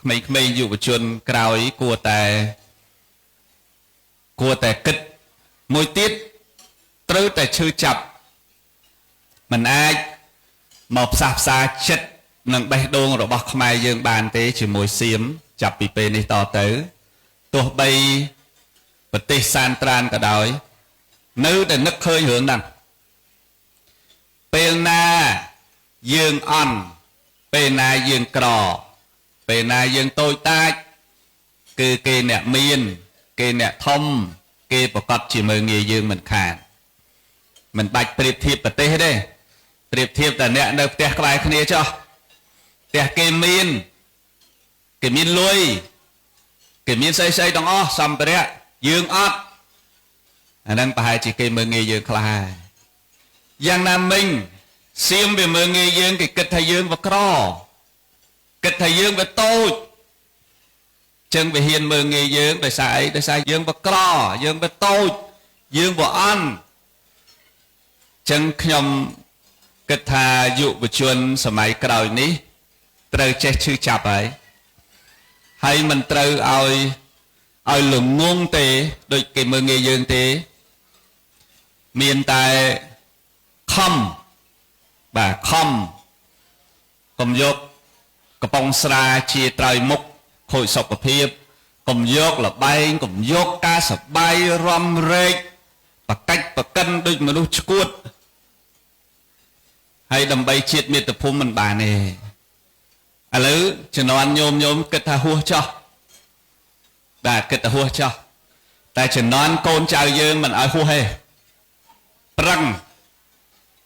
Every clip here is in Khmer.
ក្មេងៗយុវជនក្រោយគួរតែគួរតែគិតមួយទៀតត្រូវតែឈឺចាប់មិនអាចមកផ្សះផ្សាចិត្តនិងបេះដូងរបស់ខ្មែរយើងបានទេជាមួយសៀមចាប់ពីពេលនេះតទៅទោះបីប្រទេសសានត្រានក៏ដោយនៅតែនឹកឃើញរឿងហ្នឹងពេលណាយើងអន់ពេលណាយើងក្រពេលណាយើងតូចតាចគឺគេអ្នកមានគេអ្នកធំគេប្រកាសជាមើលងាយយើងមិនខានមិនបាច់ប្រៀបធៀបប្រទេសទេប្រៀបធៀបតែអ្នកនៅផ្ទះក្បែរគ្នាចុះផ្ទះគេមានគេមានលុយគេមានស្អីស្អីទាំងអស់សម្ភារៈយើងអត់អាហ្នឹងប្រហែលជាគេមើលងាយយើងខ្លះហើយយ៉ាងណាមិញសៀមវាមើលងាយយើងគេគិតថាយើងវាក្រគិតថាយើងវាតូចចឹងវាហ៊ានមើលងាយយើងដោយសារអីដោយសារយើងវាក្រយើងវាតូចយើងវាអន់ចឹងខ្ញុំគិតថាយុវជនសម័យក្រោយនេះត្រូវចេះឈឺចាប់ហើយហើយមិនត្រូវឲ្យល្ងងទេដូចគេមើលងាយយើងទេមានតែខំបាទខំកុំយកកំប៉ុងស្រាជាត្រើយមុខខូចសុខភាពកុំយកលបែងកុំយកការសបាយរំរែកបកាច់បកិនដូចមនុស្សឈួតហើយដើម្បីជាតិមាតុភូមិមិនបានទេឥឡូវជំនាន់ញោមញោមគិតថាហួសចោះបាទគិតថាហួសចោះតែជំនាន់កូនចៅយើងមិនឲ្យហួសទេប្រឹង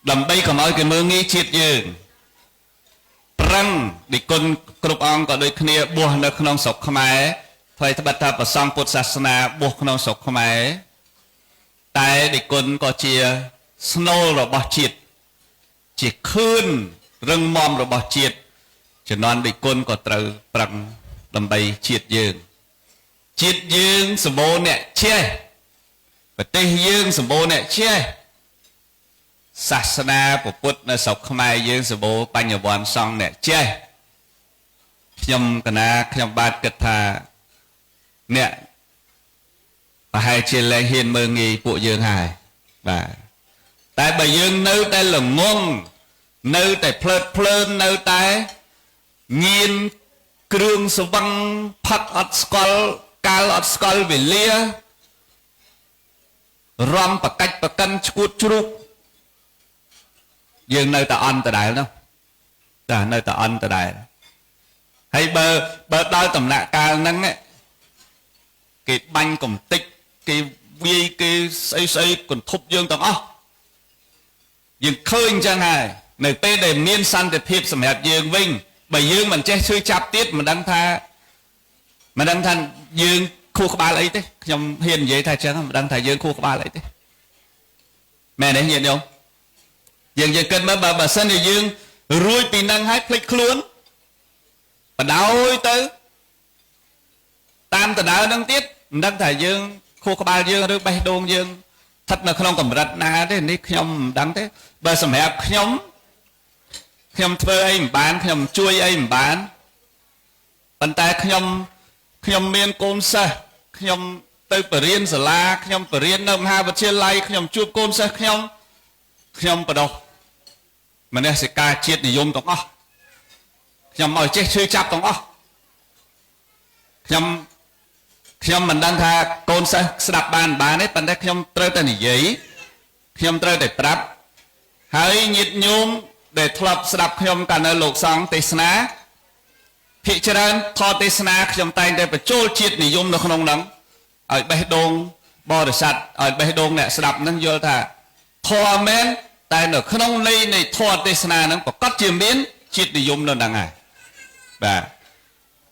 ដើម្បីកុំឲ្យគេមើលងាយជាតិយើងប្រឹងឌីគុណគ្រប់អង្គក៏ដូចគ្នាបួសនៅក្នុងស្រុកខ្មែរថ្មីត្បិតថាប្រសង់ពុទ្ធសាសនាបួសក្នុងស្រុកខ្មែរតែឌីគុណក៏ជាស្នូលរបស់ជាតិជាខឿនរឹងមាំរបស់ជាតិជំនាន់ឌីគុណក៏ត្រូវប្រឹងដើម្បីជាតិយើងជាតិយើងសម្បូរអ្នកចេះប្រទេសយើងសម្បូរអ្នកចេះសាសនាពុទ្ធនៅស្រុកខ្មែរយើងសម្បូរបញ្ញវន្តសង្ឃអ្នកចេះខ្ញុំកណាខ្ញុំបាទគិតថាអ្នកប្រហែលជាលែងហ៊ានមើលងាយពួកយើងហើយបាទតែបើយើងនៅតែល្ងងនៅតែភ្លើតភ្លើននៅតែញៀនគ្រឿងស្វឹងផឹកអត់ស្គាល់កាលអត់ស្គាល់វេលារំបកាច់បកិនឈួតជ្រូកយើងនៅតែអន់ដដែលនោះចានៅតែអន់ដដែលហើយបើដល់ដំណាក់កាលហ្នឹងគេបាញ់កំតិចគេវាយគេស្អីស្អីកន្ធប់យើងទាំងអស់យើងឃើញអញ្ចឹងហើយនៅពេលដែលមានសន្តិភាពសម្រាប់យើងវិញបើយើងមិនចេះឈឺចាប់ទៀតមិនដឹងថាយើងខួរក្បាលអីទេខ្ញុំហ៊ាននិយាយថាអញ្ចឹងមិនដឹងថាយើងខួរក្បាលអីទេមែនទេញាតិញោមយើងគិតមើលបើសិនជាយើងរួចពីនឹងហើយភ្លេចខ្លួនបដោយទៅតាមដដើនឹងទៀតមិនដឹងថាយើងខួរក្បាលយើងឬបេះដូងយើងស្ថិតនៅក្នុងកម្រិតណាទេនេះខ្ញុំមិនដឹងទេបើសម្រាប់ខ្ញុំខ្ញុំធ្វើអីមិនបានខ្ញុំជួយអីមិនបានប៉ុន្តែខ្ញុំមានកូនសិស្សខ្ញុំទៅបរៀនសាលាខ្ញុំបរៀននៅមហាវិទ្យាល័យខ្ញុំជួបកូនសិស្សខ្ញុំខ្ញុំបដោះមនសិការជាតិនិយមទាំងអស់ខ្ញុំឲ្យចេះឈឺចាប់ទាំងអស់ខ្ញុំមិនដឹងថាកូនសិស្សស្ដាប់បានទេប៉ុន្តែខ្ញុំត្រូវតែនិយាយខ្ញុំត្រូវតែប្រាប់ហើយញាតិញោមដែលធ្លាប់ស្ដាប់ខ្ញុំកាលនៅលោកសង្ឃទេសនាភាគច្រើនធម៌ទេសនាខ្ញុំតែងតែបញ្ចូលជាតិនិយមនៅក្នុងហ្នឹងឲ្យបេះដូងបរិស័ទឲ្យបេះដូងអ្នកស្ដាប់ហ្នឹងយល់ថាធម៌មែនតែនៅក្នុងន័យនៃធម៌ទេសនាហ្នឹងប្រកាសជាមានជាតិនិយមនៅហ្នឹងហើយបាទ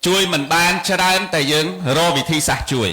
ជួយមិនបានច្រើនតែយើងរកវិធីសាស្ត្រជួយ